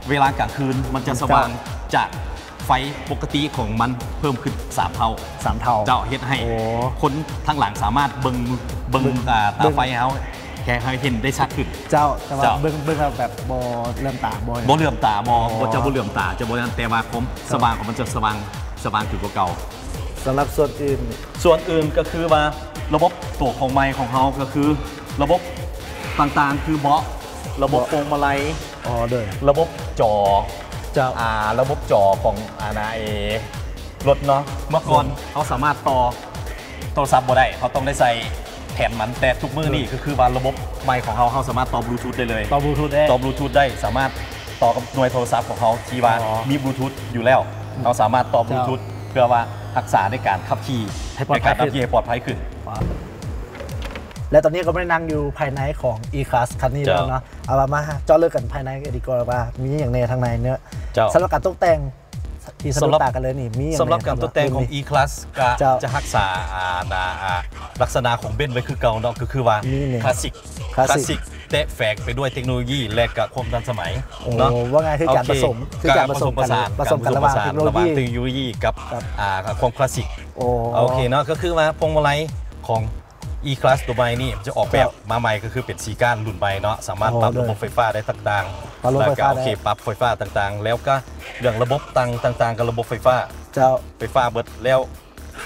ເວລາກາງຄືນມັນຈະສະຫວ່າງ ເຈົ້າ ຈາກໄຟປົກກະຕິຂອງມັນເພີ່ມຂຶ້ນສາມເທົ່າ ສາມເທົ່າ ເຈົ້າ ເຮັດໃຫ້ ໂອ້ ຄົນທາງຫຼັງສາມາດເບິ່ງ ເບິ່ງ ເບິ່ງ ອ່າ ຕາໄຟເຮົາ ເບິ່ງ ແຄ່ໃຫ້ເຫັນໄດ້ຊັດຂຶ້ນ ເຈົ້າ. ແຕ່ວ່າ ເຈົ້າ ເບິ່ງ ເບິ່ງແລ້ວແບບບໍ່ເຫຼື້ອມຕາບໍ່ ບໍ່ເຫຼື້ອມຕາບໍ່ ອໍ ບໍ່ ຈະບໍ່ເຫຼື້ອມຕາ ຈະບໍ່ນັ້ນ ແຕ່ວ່າຄວາມ ເຈົ້າ ສະຫວ່າງຂອງມັນຈະສະຫວ່າງ ສະຫວ່າງຂຶ້ນກວ່າເກົ່າ. ສຳລັບສ່ວນອື່ນ ສ່ວນອື່ນກໍຄືວ່າລະບົບຕົວຂອງໃໝ່ຂອງເຮົາກໍຄືລະບົບຕ່າງໆ ຄືເບາະ ລະບົບ ເບາະ ພວງມາໄລ ອໍ ໂດຍ ລະບົບຈໍ ເຈົ້າ ອ່າ ລະບົບຈໍຂອງ ອ່າ ນາເອ ລົດເນາະ. ເມື່ອກ່ອນ ໂດຍ ເຮົາສາມາດຕໍ່ໂທລະສັບບໍ່ໄດ້ ເຮົາຕ້ອງໄດ້ໃສ່ແທ່ນມັນ ແຕ່ທຸກມື້ນີ້ ໂດຍ ກໍຄືວ່າລະບົບໃໝ່ຂອງເຮົາ ເຮົາສາມາດຕໍ່ບລູທູດໄດ້ເລີຍ ຕໍ່ບລູທູດໄດ້ ຕໍ່ບລູທູດໄດ້ ສາມາດຕໍ່ກັບໜ່ວຍໂທລະສັບຂອງເຮົາທີ່ວ່າ ອໍ ມີບລູທູດຢູ່ແລ້ວ ເຮົາສາມາດຕໍ່ບລູທູດ ເຈົ້າ ເພື່ອວ່າຮັກສາໃນການຂັບຂີ່ ໃຫ້ປອດໄພ ໃນການຂັບຂີ່ໃຫ້ປອດໄພຂຶ້ນ. ແລະ ຕອນນີ້ກໍໄດ້ນັ່ງຢູ່ພາຍໃນຂອງ E-Class ຄັນນີ້ແລ້ວເນາະ ເຈົ້າ. ເອົາ ເອົາມາເຈາະເລິກກັນພາຍໃນກັນດີກວ່າ ວ່າມີຫຍັງແດ່ທາງໃນເນາະ ເຈົ້າ. ສຳລັບການຕົກແຕ່ງ ທີ່ສະດຸດຕາກັນເລີຍນີ້ ມີຫຍັງແດ່? ສຳລັບການຕົກແຕ່ງຂອງ E-Class ກໍ ເຈົ້າ ຈະຮັກສາ ອ່າ ນາ ອ່າ ລັກສະນະຂອງເບນໄວ້ຄືເກົ່າເນາະ ກໍຄືວ່າ ມີຫຍັງແດ່? ຄລາສສິກ ຄລາສສິກ ຄລາສສິກ ແຕ່ແຝງໄປດ້ວຍເທັກໂນໂລຢີ ແລະ ກະຄວາມທັນສະໄໝ ໂອ້ ເນາະ. ວ່າງ່າຍຄືການ ໂອເຄ ປະສົມ ຄືການປະສົມກັນ ການປະສົມປະສານ ປະສົມກັນລະຫວ່າງເທັກໂນໂລຢີ ການປະສົມປະສານລະຫວ່າງເທັກໂນໂລຢີກັບ ໂອ້ ອ່າ ຄວາມຄລາສສິກ ໂອ້ ໂອເຄເນາະ. ກໍຄືວ່າພວງມາໄລຂອງ E-Class ຕົວໃໝ່ນີ້ຈະອອກແບບ ເຈົ້າ ມາໃໝ່ ກໍຄືເປັນສີ່ກ້ານລຸ້ນໃໝ່ເນາະ ສາມາດ ໂອ້ ປັບ ໂດຍ ລະບົບໄຟຟ້າໄດ້ຕ່າງໆ ປັບລະບົບໄຟຟ້າ ແລ້ວກໍ ໂອເຄ ໄດ້ ປັບໄຟຟ້າຕ່າງໆ ແລ້ວກໍເລື່ອງລະບົບຕັງຕ່າງໆ ກໍລະບົບໄຟຟ້າ ເຈົ້າ ໄຟຟ້າເບິດ ແລ້ວ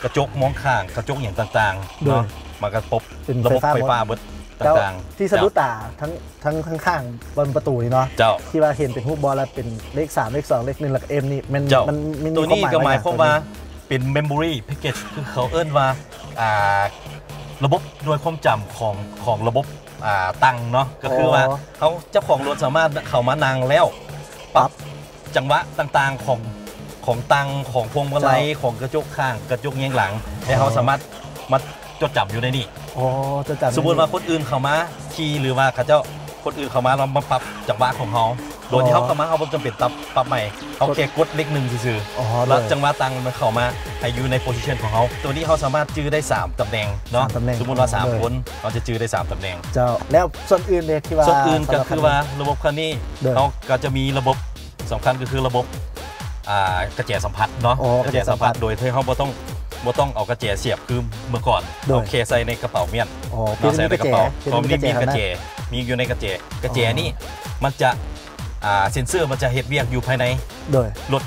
ກະຈົກມອງຂ້າງ ກະຈົກຫຍັງຕ່າງໆ ໂດຍ ເນາະ ມັນກະປົບ ເປັນ ລະບົບໄຟຟ້າ ໄຟຟ້າເບິດ ເຈົ້າ ຕ່າງໆ ທີ່ສະດຸດຕາ ເຈົ້າ ທັງ ທັງ ທັງຂ້າງບ່ອນປະຕູນີ້ເນາະ ເຈົ້າ ທີ່ວ່າເຫັນເປັນຮູບບໍ່ ແລະ ເປັນເລກສາມ ເລກສອງ ເລກໜຶ່ງ ແລ້ວກໍ M ນີ້ ແມ່ນ ເຈົ້າ ມັນມີ ຕົວນີ້ກໍໝາຍຄວາມວ່າ ເປັນ memory package ຄືເຂົາເອີ້ນວ່າ ອ່າ ລະບົບໜ່ວຍຄວາມຈຳຂອງ ຂອງລະບົບ ອ່າ ຕັງເນາະ ກໍຄືວ່າ ອໍ ເຮົາ ເຈົ້າຂອງລົດສາມາດເຂົ້າມານັ່ງແລ້ວ ປັບ ປັບ ຈັງຫວະຕ່າງໆຂອງ ຂອງຕັງ ຂອງພວງມາໄລ ເຈົ້າ ຂອງກະຈົກຂ້າງ ກະຈົກແຍງຫຼັງ ແລ້ວເຮົາ ອໍ ສາມາດມາຈົດຈຳຢູ່ໃນນີ້ ອໍ ຈົດຈຳ ສົມມຸດວ່າຄົນອື່ນເຂົ້າມາຂີ່ ຫຼືວ່າເຂົາເຈົ້າ ຄົນອື່ນເຂົ້າມາ ເຮົາມາປັບຈັງຫວະຂອງເຮົາ ໂດຍທີ່ເຮົາ ອໍ ເຂົ້າມາ ເຮົາບໍ່ຈຳເປັນປັບ ປັບໃໝ່ ເຮົາ ໂອເຄ ແຄ່ກົດເລກໜຶ່ງຊື່ໆ ອໍ ແລ້ວ ໂດຍ ຈັງຫວະຕັງມັນເຂົ້າມາໃຫ້ຢູ່ໃນ position ຂອງເຮົາ. ຕົວນີ້ເຮົາສາມາດຈື່ໄດ້ສາມຕຳແໜ່ງເນາະ ສາມຕຳແໜ່ງ ສົມມຸດວ່າສາມ ອໍ ໂດຍ ຄົນ ເຮົາຈະຈື່ໄດ້ສາມຕຳແໜ່ງ ເຈົ້າ. ແລ້ວສ່ວນອື່ນເດ ທີ່ວ່າ ສ່ວນອື່ນກໍຄືວ່າ ສຳລັບຄັນນີ້ ລະບົບຄັນນີ້ ໂດຍ ເຮົາກໍຈະມີລະບົບ ສຳຄັນກໍຄືລະບົບ ອ່າ ກະແຈສຳຜັດເນາະ ອໍ ກະແຈສຳຜັດ ກະແຈສຳຜັດ ໂດຍທີ່ເຮົາບໍ່ຕ້ອງ ບໍ່ຕ້ອງເອົາກະແຈສຽບຄືເມື່ອກ່ອນ ໂດຍ ເຮົາແຄ່ໃສ່ໃນກະເປົາມ້ຽນ ອໍ ເນາະ ໃສ່ໃນກະເປົາ ເປັນກະແຈ ມີຢູ່ໃນກະແຈ ເປັນກະແຈ ມີຢູ່ໃນກະແຈ ກະແຈນີ້ ອໍ ມັນຈະ ອ່າ ເຊັນເຊີມັນຈະເຮັດວຽກຢູ່ພາຍໃນ ໂດຍ ລົດ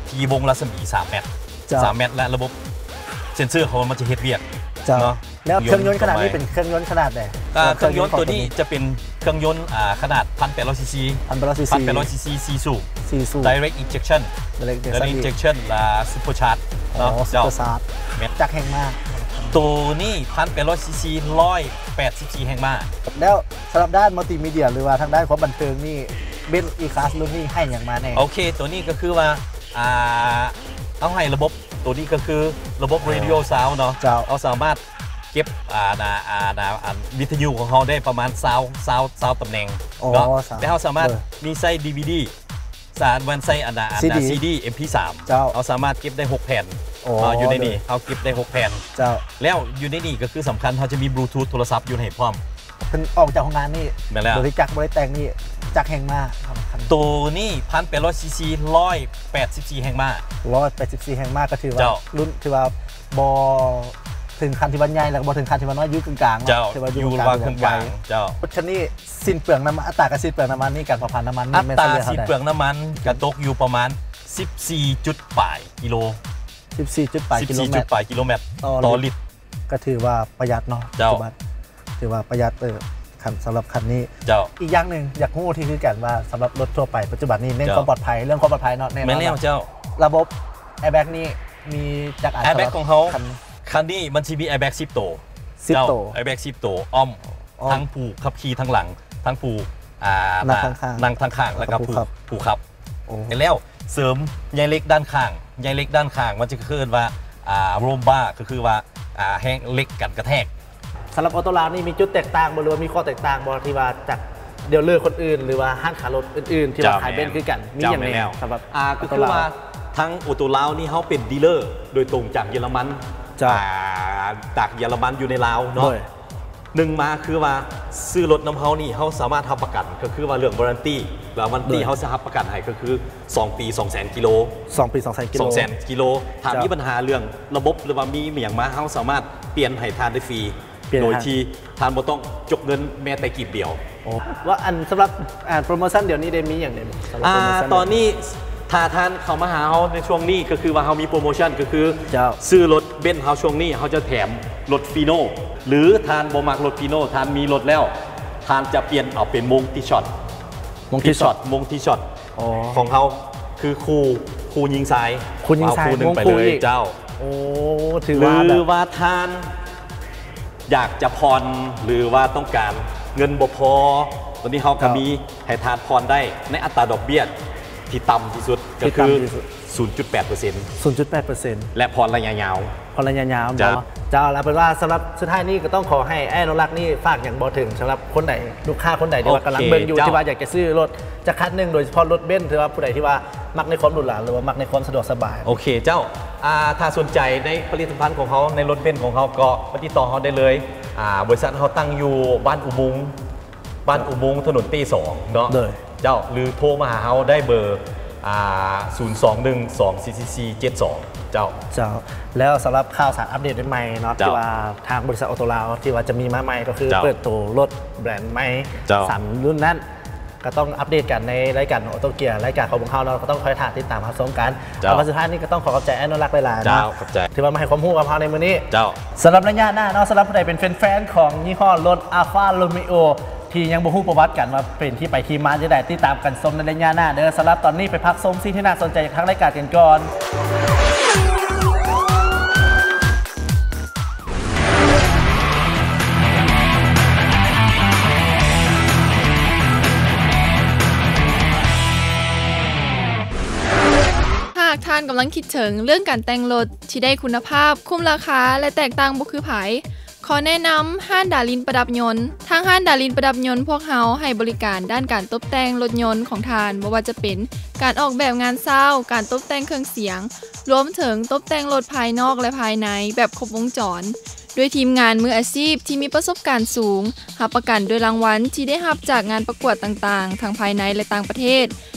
ທີ່ວົງລັດສະໝີສາມແມັດ ເຈົ້າ ສາມແມັດ ແລະ ລະບົບເຊັນເຊີຂອງມັນ ມັນຈະເຮັດວຽກ ເຈົ້າ ເນາະ. ແລ້ວເຄື່ອງຍົນຂະໜາດນີ້ເປັນເຄື່ອງຍົນຂະໜາດໃດ? ເອີ ເຄື່ອງຍົນຕົວນີ້ຈະເປັນເຄື່ອງຍົນ ອ່າ ຂະໜາດພັນແປດຮ້ອຍຊີຊີ ພັນແປດຮ້ອຍຊີຊີ ສີ່ສູບ ສີ່ສູບ direct injection direct injection ແລະ super charge ເນາະ ເຈົ້າ super charge ແມ່ນ ຈັກແຮງມ້າ ໂຕນີ້ ໜຶ່ງພັນແປດຮ້ອຍຊີຊີ ຮ້ອຍແປດສິບສີ່ແຮງມ້າ. ແລ້ວສຳລັບດ້ານມັລຕິມີເດຍ ຫຼືວ່າທາງດ້ານຄວາມບັນເທີງນີ້ ເບນ ອີຄລາສ ລຸ້ນນີ້ໃຫ້ຫຍັງມາແດ່? ໂອເຄ ໂຕນີ້ກໍຄືວ່າ ອ່າ ເຮົາໃຫ້ລະບົບ ໂຕນີ້ກໍຄືລະບົບ Radio Sound ເນາະ. ເຈົ້າ. ເຮົາສາມາດເກັບ ອ່າ ນະ ອ່າ ນະ ອັນ ວິທະຍຸຂອງເຮົາໄດ້ປະມານ ຊາວ ຊາວ ຊາວຕຳແໜ່ງເນາະ. ແລ້ວເຮົາສາມາດມີໃຊ້ ດີວີດີ ສາມາດໃຊ້ອັນນະ ອັນນະ ຊີດີ ເອັມພີສາມ. ເຈົ້າ. ເຮົາສາມາດເກັບໄດ້ຫົກແຜ່ນ. ອໍ ເນາະ ຢູ່ໃນນີ້ເຮົາເກັບໄດ້ຫົກແຜ່ນ. ເຈົ້າ. ແລ້ວຢູ່ໃນນີ້ກໍຄືສຳຄັນ ເຮົາຈະມີບລູທູດໂທລະສັບຢູ່ໃຫ້ພ້ອມ. ເພິ່ນອອກຈາກໂຮງງານນີ້ ແມ່ນແລ້ວ ໂດຍທີ່ຈັກບໍ່ໄດ້ແຕ່ງນີ້ ຈັກແຮງມ້າ? ໂຕນີ້ ໜຶ່ງພັນແປດຮ້ອຍຊີຊີ ຮ້ອຍແປດສິບສີ່ແຮງມ້າ. ຮ້ອຍແປດສິບສີ່ແຮງມ້າ ກໍຖືວ່າ ເຈົ້າ ລຸ້ນ ຖືວ່າບໍ່ເຖິງຂັ້ນທີ່ວ່າໃຫຍ່ ແລ້ວກໍບໍ່ເຖິງຂັ້ນທີ່ວ່ານ້ອຍ ຢູ່ກາງໆເນາະ. ເຈົ້າ. ຖືວ່າຢູ່ ຢູ່ລະຫວ່າງກາງໆ. ເຈົ້າ. ລົດຄັນນີ້ ສິ້ນເປືອງນ້ຳມັນ ອັດຕາການສິ້ນເປືອງນ້ຳມັນນີ້ ການເຜົາຜານນ້ຳມັນນີ້ ອັດຕາສິ້ນເປືອງນ້ຳມັນກະຕົກຢູ່ປະມານສິບສີ່ຈຸດປາຍກິໂລ ສິບສີ່ຈຸດປາຍກິໂລແມັດ ສິບສີ່ຈຸດປາຍກິໂລແມັດຕໍ່ລິດ. ກໍຖືວ່າປະຢັດເນາະ. ເຈົ້າ. ປັດຈຸບັນຖືວ່າປະຢັດ ເອີ ຄັນ ສຳລັບຄັນນີ້. ເຈົ້າ. ອີກຢ່າງໜຶ່ງ ຢາກຮູ້ທີ່ຄືກັນວ່າ ສຳລັບລົດທົ່ວໄປປັດຈຸບັນນີ້ ເນັ້ນຄວາມປອດໄພ ເລື່ອງຄວາມປອດໄພເນາະ. ແນ່ນອນ. ແມ່ນແລ້ວ. ເຈົ້າ. ລະບົບແອແບັກນີ້ມີຈັກອັນ? ແອແບັກຂອງເຮົາ ຄັນ ຄັນນີ້ມັນຊິມີແອແບັກສິບໂຕ. ສິບໂຕ. ເຈົ້າ. ແອແບັກສິບໂຕ ອ້ອມ ອ້ອມ ທັງຜູ້ຂັບຂີ່ທາງຫຼັງ ທັງຜູ້ ອ່າ ນັ່ງທາງຂ້າງ ນັ່ງທາງຂ້າງ ແລ້ວກໍຜູ້ ແລ້ວກໍຜູ້ຂັບ ຜູ້ຂັບ. ໂອ້ ແລ້ວເສີມໃຍເຫຼັກດ້ານຂ້າງ ໃຍເຫຼັກດ້ານຂ້າງມັນຈະເອີ້ນວ່າ ອ່າ ໂຣມບາ ກໍຄືວ່າ ອ່າ ແຮງເຫຼັກກັນກະແທກ. ສຳລັບອໍໂຕລາວນີ້ມີຈຸດແຕກຕ່າງບໍ່ ຫຼືວ່າມີຂໍ້ແຕກຕ່າງບໍ່ ທີ່ວ່າຈາກດີລເລີຄົນອື່ນ ຫຼືວ່າຮ້ານຂາຍລົດອື່ນໆ ທີ່ວ່າຂາຍເບນຄືກັນ ມີຫຍັງແນ່? ສຳລັບ ອ່າ ກໍຄືວ່າທາງອໍໂຕລາວນີ້ເຮົາເປັນດີລເລີໂດຍຕົງຈາກເຢຍລະມັນ. ເຈົ້າ. ອ່າ ຈາກເຢຍລະມັນຢູ່ໃນລາວເນາະ. ໂດຍ. ໜຶ່ງມາຄືວ່າຊື້ລົດນຳເຮົານີ້ ເຮົາສາມາດຮັບປະກັນ ກໍຄືວ່າເລື່ອງວາຣັນຕີ ແລ້ວວາຣັນຕີ ໂດຍ ເຮົາສາມາດຮັບປະກັນໃຫ້ ກໍຄືສອງປີ ສອງແສນກິໂລ. ສອງປີ ສອງແສນກິໂລ. ສອງແສນກິໂລ. ຖ້າ ເຈົ້າ ມີບັນຫາເລື່ອງລະບົບ ຫຼືວ່າມີຫຍັງມາ ເຮົາສາມາດປ່ຽນໃຫ້ທ່ານໄດ້ຟຣີ ປ່ຽນໃຫ້ ໂດຍທີ່ທ່ານບໍ່ຕ້ອງຈົກເງິນແມ້ແຕ່ກີບດຽວ. ໂອ້ ວ່າອັນ ສຳລັບ ອ່າ ໂປຣໂມຊັນດຽວນີ້ໄດ້ມີຫຍັງແດ່? ສຳລັບ ອ່າ ໂປຣໂມຊັນ ຕອນນີ້ ຖ້າທ່ານເຂົ້າມາຫາເຮົາໃນຊ່ວງນີ້ ກໍຄືວ່າເຮົາມີໂປຣໂມຊັນ ກໍຄື ເຈົ້າ ຊື້ລົດເບນເຮົາຊ່ວງນີ້ ເຮົາຈະແຖມລົດຟີໂນ ຫຼືທ່ານບໍ່ມັກລົດຟີໂນ ທ່ານມີລົດແລ້ວ ທ່ານຈະປ່ຽນເອົາເປັນມົງຕີຊັອດ. ມົງຕີຊັອດ. ມົງຕີຊັອດ. ອໍ ຂອງເຮົາຄືຄູ່ ຄູ່ຍິງຊາຍ. ຄູ່ຍິງຊາຍ ເອົາຄູ່ໜຶ່ງໄປເລີຍ. ເຈົ້າ. ໂອ້ ຖືວ່າ ຫຼືວ່າທ່ານຢາກຈະຜ່ອນ ຫຼືວ່າຕ້ອງການເງິນບໍ່ພໍ ຕອນນີ້ເຮົາກໍ ເຈົ້າ ມີໃຫ້ທ່ານຜ່ອນໄດ້ໃນອັດຕາດອກເບ້ຍທີ່ຕ່ຳທີ່ສຸດ ກໍຄື ສູນຈຸດແປດເປີເຊັນ. ສູນຈຸດແປດເປີເຊັນ. ແລະ ຜ່ອນໄລຍະຍາວ. ຜ່ອນໄລຍະຍາວ. ເຈົ້າ. ເຈົ້າ. ເອົາເປັນວ່າສຳລັບສຸດທ້າຍນີ້ກໍຕ້ອງຂໍໃຫ້ອ້າຍອະນຸລັກນີ້ຝາກຫຍັງບອກເຖິງ ສຳລັບຄົນໃດ ລູກຄ້າຄົນໃດທີ່ວ່າກຳລັງເບິ່ງຢູ່ ທີ່ວ່າຢາກຈະຊື້ລົດຈັກຄັນໜຶ່ງ ໂດຍສະເພາະລົດເບນ ຫຼືວ່າຜູ້ໃດທີ່ວ່າມັກໃນຄວາມຫຼູຫຼາ ຫຼືວ່າມັກໃນຄວາມສະດວກສະບາຍ. ໂອເຄ ເຈົ້າ. ອ່າ ຖ້າສົນໃຈໃນຜະລິດຕະພັນຂອງເຮົາ ໃນລົດເບນຂອງເຮົາ ກໍມາຕິດຕໍ່ເຮົາໄດ້ເລີຍ. ອ່າ ບໍລິສັດເຮົາຕັ້ງຢູ່ບ້ານອຸໂມງ ບ້ານອຸໂມງ ຖະໜົນເຕສອງເນາະ. ໂດຍ. ເຈົ້າ. ຫຼືໂທມາຫາເຮົາໄດ້ເບີ ອ່າ ສູນສອງໜຶ່ງສອງສີ່ສີ່ສີ່ເຈັດສອງ. ເຈົ້າ. ເຈົ້າ. ແລ້ວສຳລັບຂ່າວສານອັບເດດໃໝ່ໆເນາະ ເຈົ້າ ທີ່ວ່າທາງບໍລິສັດອໍໂຕລາວທີ່ວ່າຈະມີມາໃໝ່ ກໍຄື ເຈົ້າ ເປີດໂຕລົດແບຣນໃໝ່ ເຈົ້າ ສາມລຸ້ນນັ້ນ ກໍຕ້ອງອັບເດດກັນໃນລາຍການອໍໂຕເກຍ ລາຍການຂອງພວກເຮົາເນາະ ກໍຕ້ອງຄອຍຖ້າຕິດຕາມຮັບຊົມກັນ. ເຈົ້າ. ແລ້ວກໍສຸດທ້າຍນີ້ກໍຕ້ອງຂໍຂອບໃຈອ້າຍອະນຸລັກຫຼາຍໆເນາະ. ເຈົ້າ. ຂອບໃຈ. ທີ່ວ່າມາໃຫ້ຄວາມຮູ້ກັບເຮົາໃນມື້ນີ້. ເຈົ້າ. ສຳລັບໄລຍະໜ້າເນາະ ສຳລັບຜູ້ໃດເປັນແຟນໆຂອງຍີ່ຫໍ້ລົດ Alfa Romeo ທີ່ຍັງບໍ່ຮູ້ປະຫວັດກັນວ່າເປັນທີ່ໄປທີ່ມາຈັ່ງໃດ ຕິດຕາມກັນຊົມໃນໄລຍະໜ້າເດີ້. ສຳລັບຕອນນີ້ໄປພັກຊົມສິ່ງທີ່ໜ້າສົນໃຈຈາກທາງລາຍການກັນກ່ອນ. ຫາກທ່ານກຳລັງຄິດເຖິງເລື່ອງການແຕ່ງລົດທີ່ໄດ້ຄຸນນະພາບ, ຄຸ້ມລາຄາ ແລະ ແຕກຕ່າງບໍ່ຄືໃຜ, ຂໍແນະນຳຮ້ານດາລິນປະດັບຍົນ. ທາງຮ້ານດາລິນປະດັບຍົນພວກເຮົາໃຫ້ບໍລິການດ້ານການຕົບແຕ່ງລົດຍົນຂອງທ່ານ, ບໍ່ວ່າຈະເປັນການອອກແບບງານເຊົ້າ, ການຕົບແຕ່ງເຄື່ອງສຽງ, ລວມເຖິງຕົບແຕ່ງລົດພາຍນອກ ແລະ ພາຍໃນແບບຄົບວົງຈອນ, ດ້ວຍທີມງານມືອາຊີບທີ່ມີປະສົບການສູງ, ຮັບປະກັນດ້ວຍລາງວັນທີ່ໄດ້ຮັບຈາກງານປະກວດຕ່າງໆ ທັງພາຍໃນ ແລະ ຕ່າງປະເທດ.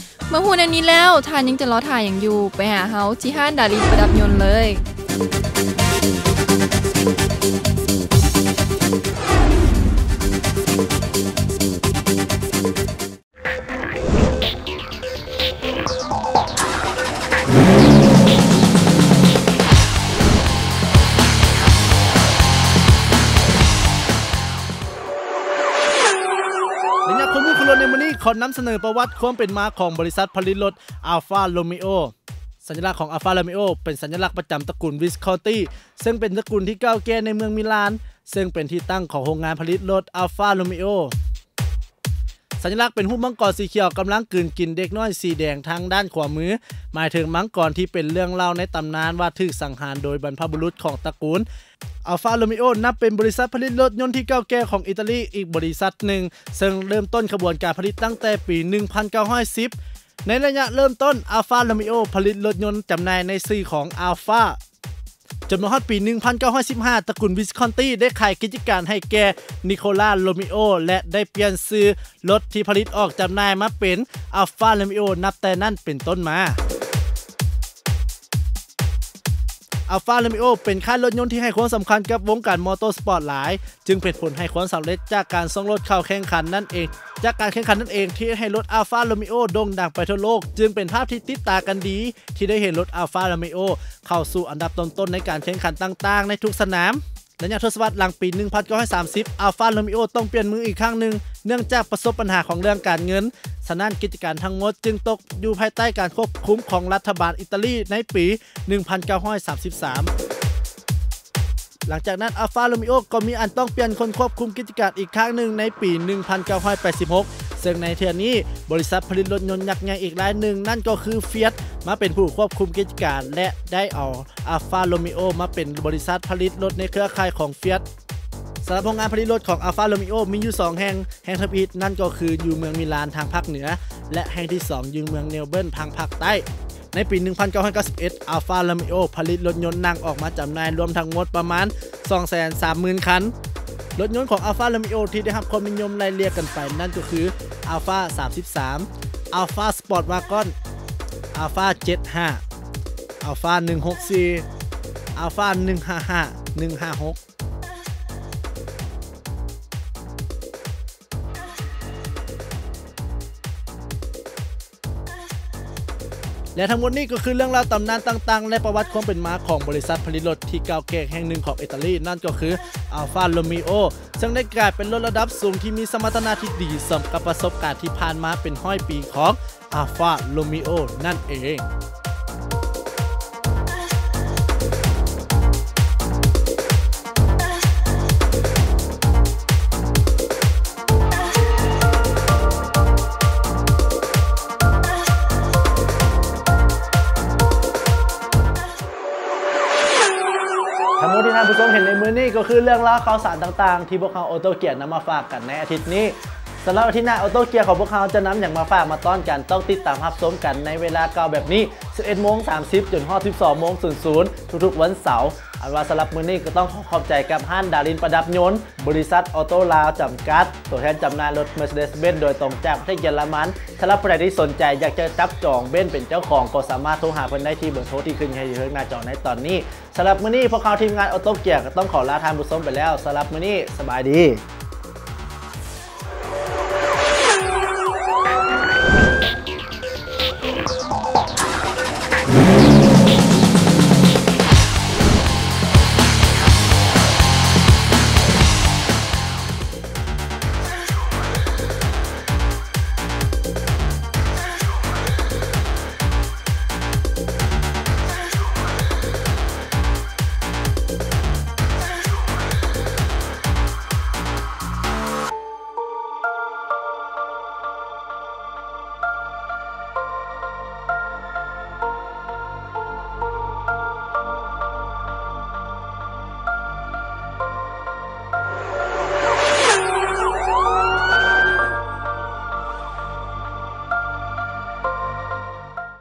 ເມື່ອຮູ້ແນວນີ້ແລ້ວ, ທ່ານຍັງຈະລໍຖ້າຫຍັງຢູ່? ໄປຫາເຮົາທີ່ຮ້ານດາລິນປະດັບຍົນເລີຍ. ໄລຍະຄວາມຮູ້ຂອງລົດໃນມື້ນີ້ ຂໍນຳສະເໜີປະຫວັດຄວາມເປັນມາຂອງບໍລິສັດຜະລິດລົດ Alfa Romeo. ສັນຍະລັກຂອງອັລຟາໂຣເມໂອເປັນສັນຍະລັກປະຈຳຕະກູນວິສຄອນຕີ ເຊິ່ງເປັນຕະກູນທີ່ເກົ່າແກ່ໃນເມືອງມິລານ ເຊິ່ງເປັນທີ່ຕັ້ງຂອງໂຮງງານຜະລິດລົດອັລຟາໂຣເມໂອ. ສັນຍະລັກເປັນຮູບມັງກອນສີຂຽວກຳລັງກືນກິນເດັກນ້ອຍສີແດງທາງດ້ານຂວາມື, ໝາຍເຖິງມັງກອນທີ່ເປັນເລື່ອງເລົ່າໃນຕຳນານວ່າຖືກສັງຫານໂດຍບັນພະບຸລຸດຂອງຕະກູນ. ອັລຟາໂຣເມໂອນັບເປັນບໍລິສັດຜະລິດລົດຍົນທີ່ເກົ່າແກ່ຂອງອີຕາລີອີກບໍລິສັດໜຶ່ງ, ເຊິ່ງເລີ່ມຕົ້ນຂະບວນການຜະລິດຕັ້ງແຕ່ປີໜຶ່ງພັນເກົ້າຮ້ອຍສິບ. ໃນໄລຍະເລີ່ມຕົ້ນ, ອັລຟາໂຣເມໂອຜະລິດລົດຍົນຈຳໜ່າຍໃນຊື່ຂອງອັລຟາ ຈົນມາຮອດປີໜຶ່ງພັນເກົ້າຮ້ອຍສິບຫ້າ ຕະກູນວິສຄອນຕີໄດ້ຂາຍກິດຈະການໃຫ້ແກ່ນິໂຄລາໂຣເມໂອ ແລະ ໄດ້ປ່ຽນຊື່ລົດທີ່ຜະລິດອອກຈຳໜ່າຍມາເປັນອັລຟາໂຣເມໂອ ນັບແຕ່ນັ້ນເປັນຕົ້ນມາ. ອັລຟາໂຣເມໂອເປັນຄ້າຍລົດຍົນທີ່ໃຫ້ຄວາມສຳຄັນກັບວົງການມໍໂຕສະປອດຫຼາຍ, ຈຶ່ງເປັນຜົນໃຫ້ຄວາມສຳເລັດຈາກການສົ່ງລົດເຂົ້າແຂ່ງຂັນນັ້ນເອງ, ຈາກການແຂ່ງຂັນນັ້ນເອງ ທີ່ເຮັດໃຫ້ລົດອັລຟາໂຣເມໂອໂດ່ງດັງໄປທົ່ວໂລກ, ຈຶ່ງເປັນພາບທີ່ຕິດຕາກັນດີ ທີ່ໄດ້ເຫັນລົດອັລຟາໂຣເມໂອເຂົ້າສູ່ອັນດັບຕົ້ນໆໃນການແຂ່ງຂັນຕ່າງໆໃນທຸກສະໜາມ. ໄລຍະທົດສະວັດຫຼັງປີໜຶ່ງພັນເກົ້າຮ້ອຍສາມສິບ ອັລຟາໂຣເມໂອຕ້ອງປ່ຽນມືອີກຄັ້ງໜຶ່ງ ເນື່ອງຈາກປະສົບບັນຫາຂອງເລື່ອງການເງິນ, ສະນັ້ນກິດຈະການທັງໝົດຈຶ່ງຕົກຢູ່ພາຍໃຕ້ການຄວບຄຸມຂອງລັດຖະບານອີຕາລີໃນປີໜຶ່ງພັນເກົ້າຮ້ອຍສາມສິບສາມ. ຫຼັງຈາກນັ້ນ ອັລຟາໂຣເມໂອກໍມີອັນຕ້ອງປ່ຽນຄົນຄວບຄຸມກິດຈະການອີກຄັ້ງໜຶ່ງໃນປີໜຶ່ງພັນເກົ້າຮ້ອຍແປດສິບຫົກ ເຊິ່ງໃນເທື່ອນີ້ ບໍລິສັດຜະລິດລົດຍົນຍັກໃຫຍ່ອີກລາຍໜຶ່ງ ນັ້ນກໍຄືຟຽດ ມາເປັນຜູ້ຄວບຄຸມກິດຈະການ ແລະ ໄດ້ເອົາອັລຟາໂຣເມໂອມາເປັນບໍລິສັດຜະລິດລົດໃນເຄືອຂ່າຍຂອງຟຽດ. ສຳລັບໂຮງງານຜະລິດລົດຂອງອັລຟາໂຣເມໂອມີຢູ່ສອງແຫ່ງ, ແຫ່ງທຳອິດນັ້ນກໍຄືຢູ່ເມືອງມິລານທາງພາກເໜືອ ແລະ ແຫ່ງທີສອງຢູ່ເມືອງເມລເບີນທາງພາກໃຕ້. ໃນປີໜຶ່ງພັນເກົ້າຮ້ອຍເກົ້າສິບເອັດ ອັລຟາໂຣເມໂອຜະລິດລົດຍົນນັ່ງອອກມາຈຳໜ່າຍລວມທັງໝົດປະມານສອງແສນສາມໝື່ນຄັນ. ລົດຍົນຂອງອັລຟາໂຣເມໂອທີ່ໄດ້ຮັບຄວາມນິຍົມໄລ່ລຽງກັນໄປນັ້ນກໍຄື ອັລຟາສາມສິບສາມ, ອັລຟາສະປອດວາກອນ, ອັລຟາເຈັດຫ້າ, ອັລຟາໜຶ່ງຫົກສີ່, ອັລຟາໜຶ່ງຫ້າຫ້າ, ໜຶ່ງຫ້າຫົກ. ແລະ ທັງໝົດນີ້ກໍຄືເລື່ອງລາວຕຳນານຕ່າງໆ ແລະ ປະຫວັດຄວາມເປັນມາຂອງບໍລິສັດຜະລິດລົດທີ່ເກົ່າແກ່ແຫ່ງໜຶ່ງຂອງອີຕາລີ, ນັ້ນກໍຄືອັລຟາໂຣເມໂອ ເຊິ່ງໄດ້ກາຍເປັນລົດລະດັບສູງທີ່ມີສະມັດຕະນະທີ່ດີ ສົມກັບປະສົບການທີ່ຜ່ານມາເປັນຮ້ອຍປີຂອງອັລຟາໂຣເມໂອນັ້ນເອງ. ທັງໝົດທີ່ທ່ານຜູ້ຊົມເຫັນໃນມື້ນີ້ກໍຄືເລື່ອງລາວຂ່າວສານຕ່າງໆ ທີ່ພວກເຮົາໂອໂຕເກຍນຳມາຝາກກັນໃນອາທິດນີ້. ສຳລັບອາທິດໜ້າ ໂອໂຕເກຍຂອງພວກເຮົາຈະນຳຫຍັງມາຝາກມາຕ້ອນກັນ, ຕ້ອງຕິດຕາມຮັບຊົມກັນໃນເວລາເກົ່າແບບນີ້ ສິບເອັດໂມງສາມສິບ ຈົນຮອດສິບສອງໂມງສູນສູນ ທຸກໆວັນເສົາ. ອັນວ່າສຳລັບມື້ນີ້ກໍຕ້ອງຂໍຂອບໃຈກັບຮ້ານດາລິນປະດັບຍົນ, ບໍລິສັດອອໂຕ້ລາວຈຳກັດ, ຕົວແທນຈຳໜ່າຍລົດ Mercedes-Benz ໂດຍຕົງຈາກປະເທດເຢຍລະມັນ. ສຳລັບຜູ້ໃດທີ່ສົນໃຈຢາກຈະຈັບຈອງ Benz ເປັນເຈົ້າຂອງ ກໍສາມາດໂທຫາເພິ່ນໄດ້ທີ່ເບີໂທທີ່ຂຶ້ນໃຫ້ຢູ່ເທິງໜ້າຈໍໃນຕອນນີ້. ສຳລັບມື້ນີ້ ພວກເຮົາທີມງານອອໂຕເກຍກໍຕ້ອງຂໍລາທ່ານຜູ້ຊົມໄປແລ້ວ. ສຳລັບມື້ນີ້ ສະບາຍດີ.